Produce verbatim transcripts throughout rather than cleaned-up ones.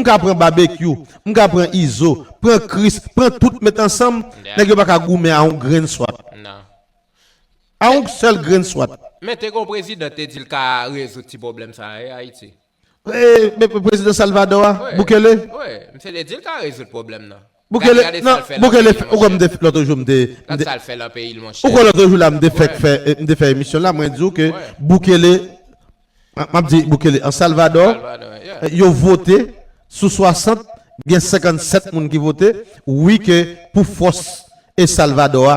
M ka pran Babekyou, m ka pran Izo, pran Kris, pran tout met ansanm, nèg yo pa ka goumen a yon grenn swat. Non. A yon sèl grenn swat. Men te gon prezidan te di l ka rezoud ti pwoblèm sa a, e Ayiti. E, men prezidan Salvador a, Bukele. Wi, misye te di l ka rezoud pwoblèm nan. Bukele, non, Bukele, ou kwè m te, lòt jou m te, gad sa l fè lan peyi l, monchè. Ou kwè lòt jou la m te fèk fè, m te fè emisyon la, mwen di w ke Bukele, m ap di Bukele, an Salvador, yo vote sou swasant, gen senkannsèt moun ki vote wi ke pou fòs e Salvador a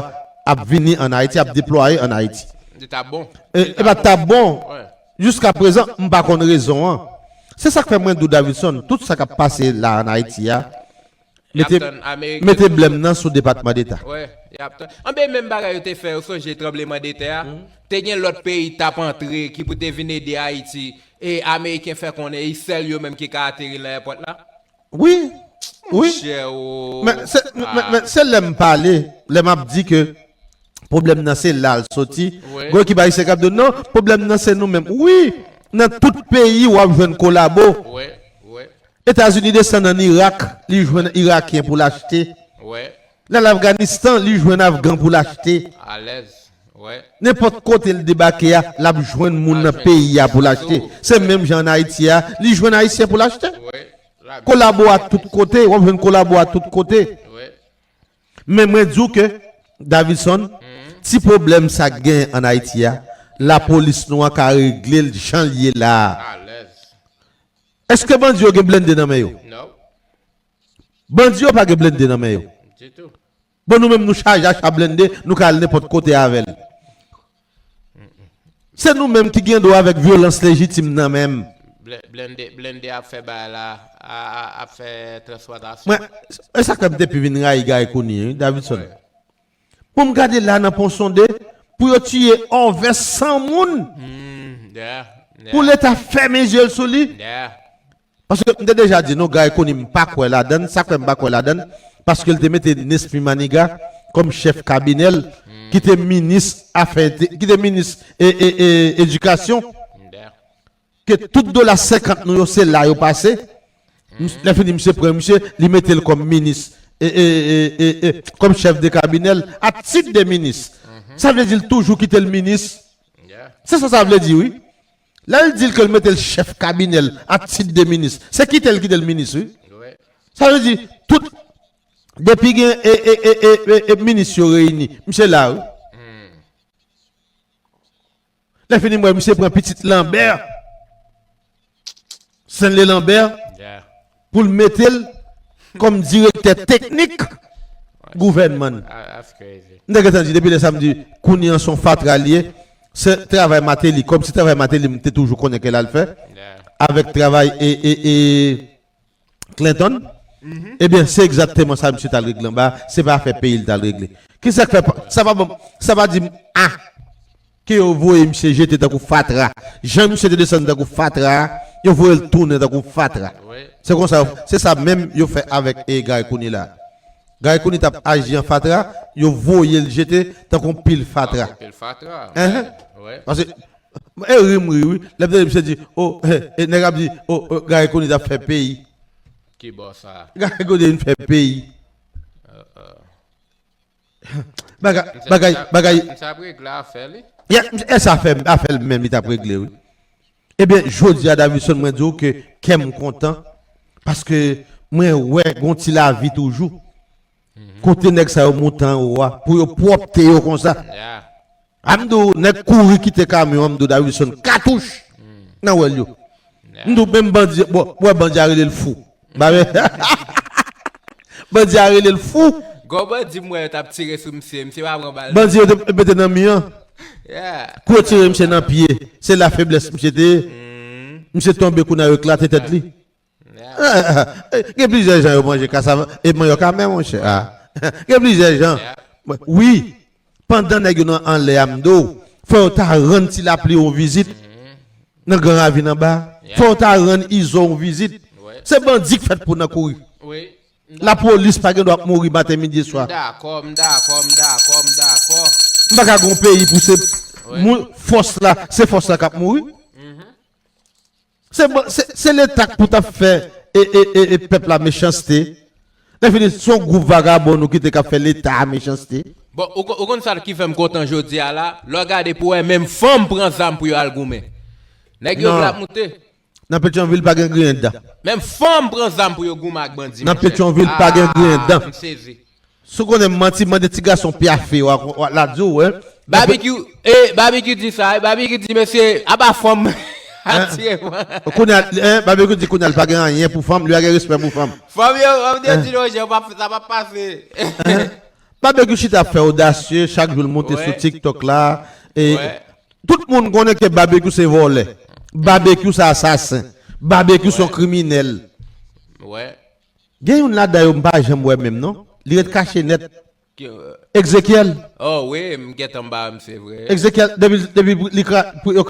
ap vini ann Ayiti, ap deplwaye ann Ayiti. Li t ap bon. E, e pa t ap bon. Jiska prezan, m pa konn rezon an. Se sa k fè mwen di w, Davidson, tout sa k ap pase la ann Ayiti a, mete, mete blèm nan sou Depatman Deta. Wi, y ap tann. Anben menm bagay yo te fè, ou sonje tranbleman de tè a? Te gen lòt peyi t ap antre ki pou te vin ede Ayiti, e Ameriken fè konnen e sèl yo menm ki ka ateri nan èpòt la. Wi, wi. Men se, men, men se lè m pale, lè m ap di ke pwoblèm nan se la l soti. Gon ekip ayisyen k ap di w, non, pwoblèm nan se nou menm. Wi, nan tout peyi w ap jwenn kolabo. Etazini desann ann Irak, li jwenn Irakyen pou l achte. L al Afganistan, li jwenn Afgan pou l achte. Nenpòt kote l debake a, l ap jwenn moun nan peyi a pou l achte. Se menm jan ann Ayiti a, li jwenn Ayisyen pou l achte. Kolabo a tout kote, w ap jwenn kolabo a tout kote. Men mwen di w ke, Davidson, ti pwoblèm sa k genyen ann Ayiti a, lapolis nou an ka regle l jan l ye la a. Èske bandi yo gen blende nan men yo? Bandi yo pa gen blende nan men yo. Bon, nou menm nou chaje acha blende, nou ka al nenpòt kote avè l. Se nou menm ki gen dwa avèk vyolans lejitim nan menm. Blende, blende ap fè bagay la, ap fè transpòtasyon. Mwen, e sa k fè m te pi vin rayi Garry Conille, wi, Davidson. Pou m gade la nan Pont Sondé, pou yo tiye over san moun, pou Leta fèmen je l sou li. Paske m te deja di nou, Garry Conille, m pa kwè ladan l. Sa k fè m pa kwè ladan l? Paske l te mete Nesmy Manigat kòm chèf kabinè l, ki te minis afè, ki te minis e, e, e, edikasyon. Ke tout dola senkant nou yo, se la yo pase. Lè fini, misye pran misye, li mete l kòm minis, e, e, e, e, e, kòm chèf de kabinè l, a tit de minis. Sa vle di l toujou kite l minis. Se sa sa vle di, wi. Lè l di l ke l mete l chèf kabinè l a tit de minis, se kite l kite l minis, wi. Sa vle di, tout, depi gen e, e, e, e, e, e minis yo reyini, misye la, wi. Lè fini, m wè misye pran pitit Lambert, Stanley Lambert, pou l mete l kòm direktè teknik gouvènman. M te gentan di depi lè sa m di Kounye an se yon fatra l ye. Se travay Martelly. Kòm se travay Martelly, m te toujou konnen ke l al fè. Avèk travay e, e, e Clinton. Ebyen, se egzakteman sa misye t al regle anba. Se pa afè peyi l t al regle. Kisa k fè pa, sa pa bon, sa pa di m, a, ke yo voye misye jete tankou fatra. Jan misye te desann tankou fatra a, yo voye l tounen tankou fatra. Se konsa, se sa menm yo fè avèk e Garry Conille la. Garry Conille t ap aji an fatra, yo voye l jete tankou yon pil fatra. Tankou pil fatra. Enhen. Paske, e ri m ri, wi. Lè m tande misye di, o, e, e nèg ap di, o, o, Garry Conille t ap fè peyi. Ki bò sa? Garry Conille vin fè peyi. Bagay, bagay, bagay. Misye ap regle afè li. E sa afè, afè l menm li t ap regle, wi. Ebyen, jodi a, Davidson, mwen di w ke kè m kontan, paske mwen wè gon ti lavi toujou. Kote nèg sa yo moute anwo a, pou yo pwòpte yo konsa. A m di w, nèg kouri kite kamyon an, m di w, Davidson, katouch nan wèl yo. M di w, menm bandi, bon, wè bandi a rele l fou. Bandi a rele l fou. Gon bandi m wè yo t ap tire sou misye, misye pa pran bal. Bandi yo te mete nan mi an. Kou yo tire misye nan pye, se la feblès misye te ye. Misye tonbe, kounye a yo eklate tèt li. Gen plizyè jan yo manje kasava e manyòk amè, monchè. Gen plizyè jan. Wi, pandan nèg yo nan anlè a, m di w, fò yo ta rann Ti Lapli yon vizit nan Gran Ravin anba. Fò yo ta rann Izo yon vizit. Se bandi k fèt pou nan kouri. Lapolis pa gen dwa ap mouri maten, midi e swa. M dakò, m dakò, m dakò, m dakò. M pa ka gon peyi pou se moun, fòs la, se fòs la k ap mouri. Se, se, se Leta k pou t ap fè e, e, e, e pèp la mechanste. Lè fini, se yon gwoup vagabon nou kite k ap fè Leta a mechanste. Bon, ou, kon- ou konn sa ki fè m kontan jodi a la? Lè w gade pou wè menm fanm pran zam pou yo al goumen. Nèg yo Non. Vle ap moute. Nan Petyonvil pa gen griyen dan. Menm fanm pran zam pou yo goumen ak bandi. Nan monchè. Petyonvil pa gen griyen dan. M sezi. Si w konnen manti, mande ti gason pyafe w a, w a la di w, wè. Babekyou, eh, Babekyou di sa, eh, Babekyou di, mesye, aba fanm. Atire mwen. Kounye a, hein, Babekyou di kounye a, li pa gen anyen pou fanm, li pa gen respè pou fanm. Fanm yo, fanm yo di non, jan, pa- sa pa pase. Babekyou chita ap fè odasye, chak jou l monte Ouais. sou TikTok la. E Ouais. Tout moun konnen ke Babekyou se vòlè. Babekyou se asasen. Babekyou se yon kriminèl. Ouais. Gen youn ladan yo m pa janm wè menm non. Li ret kache nèt. Ke- Ezekyèl. Oh wi, m gentan ba m, se vre. Ezekyèl, depi, depi li kra- pou yo